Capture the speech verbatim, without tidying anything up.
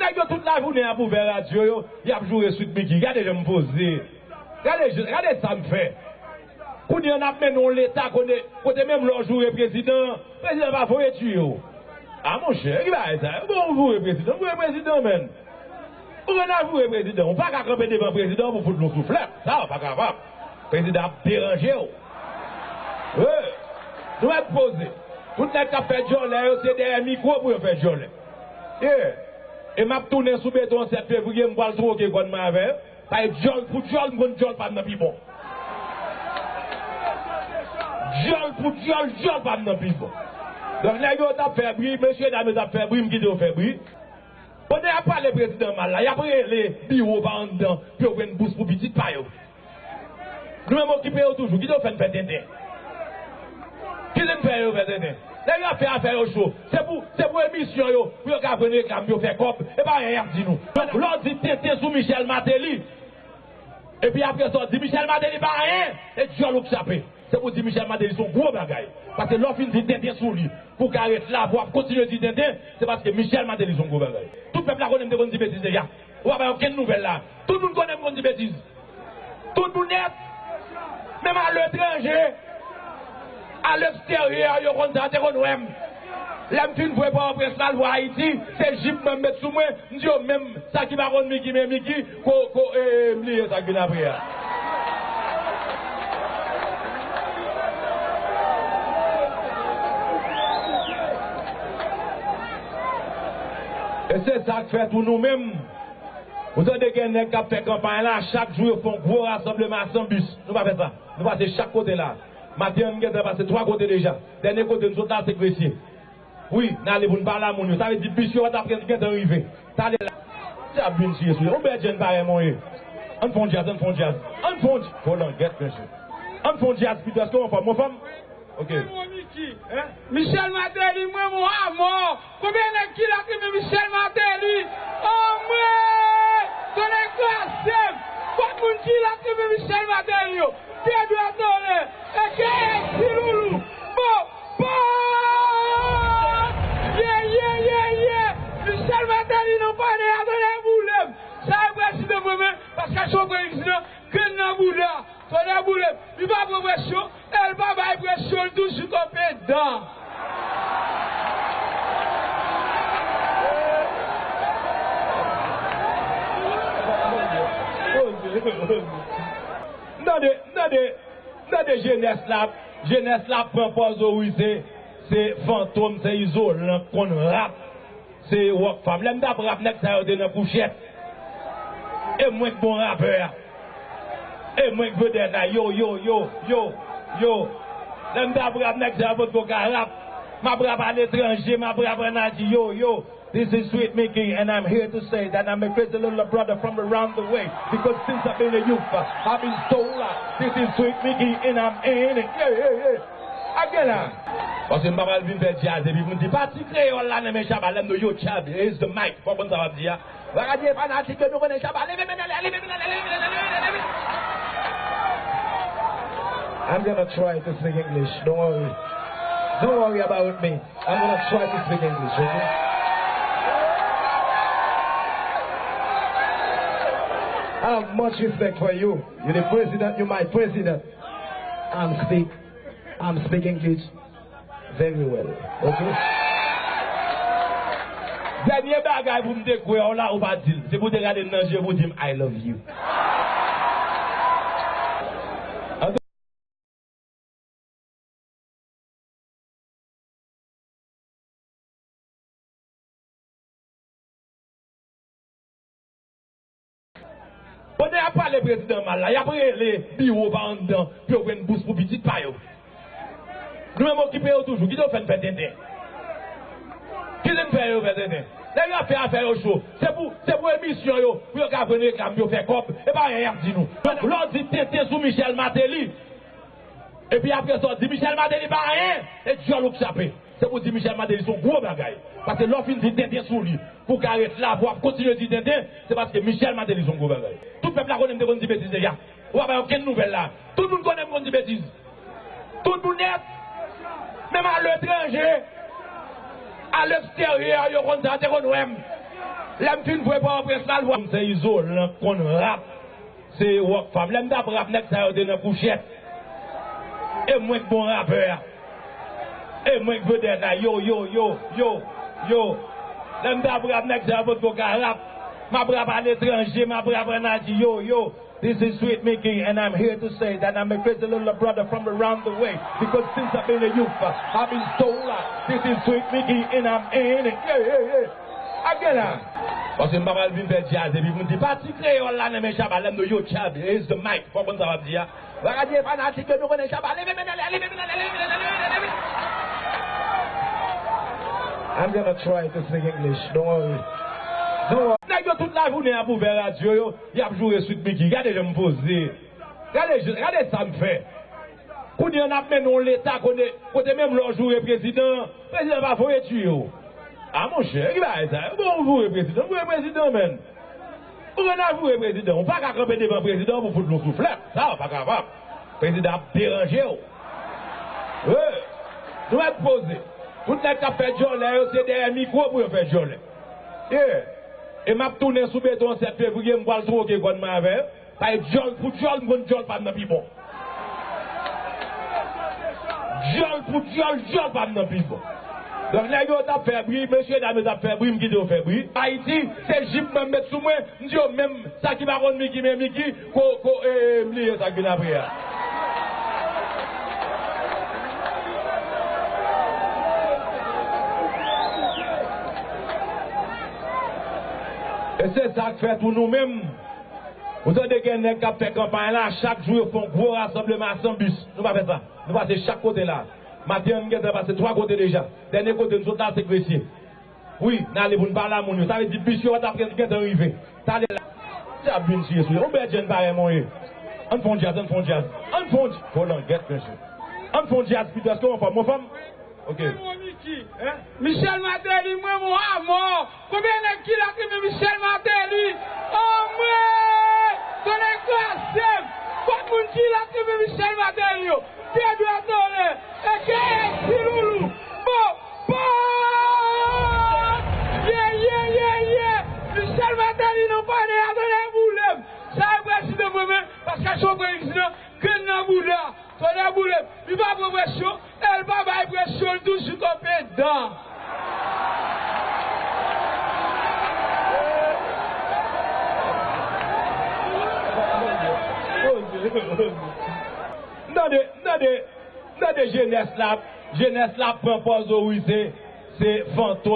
Nèg yo tout lajounen ap ouvè radyo yo, y ap joure Sweet Micky. Gade jan m poze. Gade, gade sa m fè. Kounye a n ap mennen yon leta kote, kote menm lè w joure prezidan, prezidan pa voye tiye w. A monchè, ki bagay sa? Bon, ou joure prezidan, joure prezidan, menn. Ou gen dwa joure prezidan. Ou pa ka kanpe devan prezidan pou fout l yon souflèt. Sa, ou pa kapab. Prezidan ap deranje w. Wi. Nou mèt poze. Tout nèg k ap fè djòlè yo, se dèyè mikwo pou yo fè djòlè. Yeah. E m ap tounen sou beton an sèt fevriye, m pral twoke kòn mwen avè yo. Paske djòl pou djòl, m konn djòl pa m nan pi bon. Djòl pou djòl, djòl pa m nan pi bon. Donk, nèg yo t ap fè bri, mesye dam yo t ap fè bri, m kite yo fè bri. Pandan y ap pale prezidan mal la, y ap rele biwo pa anndan pou yo jwenn bous pou pitit pa yo. Nou menm okipe yo toujou, kite yo fè n fè tenten. Kite n fè yo fè tenten. Nèg yo ap fè afè yo cho. Se pou, se pou emisyon yo, pou yo ka jwenn reklam, pou yo fè kòb. E pa anyen y ap di nou. Donk, lè w di tenten sou Michel Martelly, epi apre sa w di Michel Martelly pa anyen, e djòl ou k chape. Se pou di Michel Martelly se yon gwo bagay. Paske lè w fin di tenten sou li, pou w ka ret la, pou w ap kontinye di tenten, se paske Michel Martelly se yon gwo bagay. Tout pèp la konnen m te konn di betiz deja. Ou pa bay okenn nouvèl la. Tout moun konnen m konn di betiz. Tout moun nèt. Menm aletranje, aleksteryè, yo konn sa, te konn wè m. Lè m fin voye Pòtoprens la, al voye Ayiti, se jip mwen m met sou mwen, m di yo menm, sa ki pa konn Micky, men Micky, ko, ko, e, e, m bliye sa k vin apre a. E se sa k fè tou nou menm, ou tande gen nèg k ap fè kanpay la, chak jou yo fè yon gwo rasanbleman a san bis. Nou pa fè sa. Nou pase chak kote la. Maten an, nou gentan pase twa kote deja. Dènye kote nou sot la, se Gresye. Wi, n ale pou n pale a moun yo. Sa vle di bis yo pa t ap gentan rive. Tale la. Dyab vin tiye sou yo. Yon bèl jèn parèy mwen ye. Ann fè yon djaz, ann fè yon djaz. Ann fè yon dj-, fò langèt, mesye. Ann fè yon djaz pito, èske w anfòm? Ou anfòm? Ok. Michel Martelly, mwen, mwen amò. Konbyen nèg ki la ki renmen Michel Martelly? Anmwey! Tonnè kraze m! Kot moun ki la ki renmen Michel Martelly yo? Pye dwèt anlè! Eke Ti Loulou! Bon! Bon! Ye, ye, ye, ye! Michel Martelly nan palè a, tonnè boule m! Sa e prezidan mwen, men, paske se yon prezidan grenn nan bouda. Tonnè boule m, li pa pran presyon, e l pa bay presyon, l toujou kanpe dan. M tande, m tande, m tande jenès la, jenès la pran pòz, o wi, se, se Fantom, se Izolan k konn rap. Se Rockfam. Lè m t ap rap, nèg sa yo te nan kouchèt. E mwen k bon rapè a. E mwen k vedèt la. Yo, yo, yo, yo, yo. Lè m t ap rap, nèg sa yo potko ka rap. M ap rap aletranje, m ap rap ann Ayiti. Yo, yo. This is Sweet Micky, and I'm here to say that I'm a crazy little brother from around the way. Because since I've been a youth, I've been so loud. This is Sweet Micky, and I'm in it. Yeah, yeah, yeah. Ak gen la. Paske m pa pral vin fè djaz epi pou m di pati kreyòl la nan men Shabba, lè m di yo Shabba, raise the mic. Fò w konn sa w ap di a. Bagay fanatik yo, nou konnen Shabba, leve men anlè, leve men anlè, leve men anlè, leve men anlè, leve men anlè. I'm gonna try to speak English. Don't worry. Don't worry about me. I'm gonna try to speak English, okay? I have much respect for you. You're the president, you're my president. I'm speak, I'm speak English very well, okay? Dènye bagay pou m te kwè w la, ou pa di l. Se pou w te gade m nan je pou w di m, "I love you." Pandan y ap pale prezidan mal la, y ap rele biwo pa anndan pou yo jwenn bous pou pitit pa yo. Nou menm okipe yo toujou, kite yo fè n fè tenten. Kite n fè yo fè tenten. Nèg yo ap fè afè yo cho. Se pou, se pou emisyon yo, pou yo ka jwenn reklam, pou yo fè kòb. E pa anyen y ap di nou. Donk, lè w di tenten sou Michel Martelly, epi apre sa w di Michel Martelly pa anyen, e djòl ou k chape. Se pou di Michel Martelly se yon gwo bagay. Paske lè w fin di tenten sou li, pou w ka ret la, pou w ap kontinye di tenten, se paske Michel Martelly se yon gwo bagay. Tout pèp la konnen m te konn di betiz deja. Ou pa bay okenn nouvèl la. Tout moun konnen m konn di betiz. Tout moun nèt. Menm aletranje, aleksteryè, yo konn sa, te konn wè m. Lè m fin voye Pòtoprens la, l vwa m se Izolan k konn rap, se Rockfam. Lè m t ap rap, nèg sa yo te nan kouchèt. E mwen k bon rapè a. E mwen k vedèt la. Yo, yo, yo, yo, yo. Lè m t ap rap, nèg sa yo potko ka rap. M ap rap aletranje, m ap rap ann Ayiti. Yo, yo. This is Sweet Mickey, and I'm here to say that I'm a crazy little brother from around the way. Because since I've been a youth, I've been so loud. This is Sweet Mickey, and I'm in it. Yeah, yeah, yeah. Again, ah. Paske m pa pral vin fè djaz, epi pou m di, pati kreyòl la nan men Shabba, lè m di yo, Shabba, here's the mic. Fò konn sa w ap di a. Bagay de fanatik yo, nou konnen Shabba. Leve men, leve men, leve men, leve men, leve men. I'm gonna try to speak English. Don't worry. Don't worry. Nèg yo tout lajounen ap ouvè radyo yo, y ap joure Sweet Mickey. Gade jan m poze. Gade, gade sa m fè. Kounye a n ap mennen yon leta kote, kote menm lè w joure prezidan, prezidan pa voye tiye w. A monchè, ki bagay sa? Bon, ou voye prezidan, voye prezidan, menn. Ou konn al voye prezidan, ou pa ka kanpe devan prezidan pou fout l yon souflèt. Sa, ou pa kapab. Prezidan ap deranje w. Wi. Nou mèt poze. Tout nèg k ap fè djòlè yo, se dèyè mikwo pou yo fè djòlè. Yeah. E m ap tounen sou beton an sèt fevriye, m pral twoke kò m avè yo. Paske djòl pou djòl, m konn djòl pa m nan pi bon. Djòl pou djòl, djòl pa m nan pi bon. Donk, nèg yo t ap fè bri, mesye dam yo t ap fè bri, m kite yo fè bri. Ayiti, se jip mwen m met sou mwen, m di yo menm, sa ki pa konn Miki, men Miki, ko, ko, e, e, m bliye sa k vin apre a. E se sa k fè tou nou menm, ou tande gen nèg k ap fè kanpay la, chak jou yo fè yon gwo rasanbleman a san bis. Nou pa fè sa. Nou pase chak kote la. Maten an, nou gentan pase twa kote deja. Dènye kote nou sot la, se Gresye. Wi, n ale pou n pale a moun yo. Sa vle di bis yo t ap gentan rive. Tale la. Djab vin tiye sou yo. Yon bèl jèn parèy mwen ye. Ann fè yon djaz, ann fè yon djaz. Ann fè yon dj-, volan gèt, mesye. Ann fè yon djaz pito, èske w anfòm? W anfòm? Ok. Mwen, mwen, Miki, hein? Michel Martelly, mwen, mwen, amò. Konbyen nèg ki la ki renmen Michel Martelly? Anmwey! Tonnè kraze m! Kot moun ki la ki renmen Michel Martelly yo? Pyebwa tonnè! Eke ti loulou! Bon! Bon! Ye, ye, ye, ye! Michel Martelly nan pale a, tonnè boule m! Sa e prezidan mwen, men, paske si w prezidan, grenn nan bouda, tonnè boule m! Li pa pran presyon, e l pa bay presyon, l toujou kanpe dan. M tande, m tande, m tande jenès la, jenès la pran pòz o wi se, se fantom.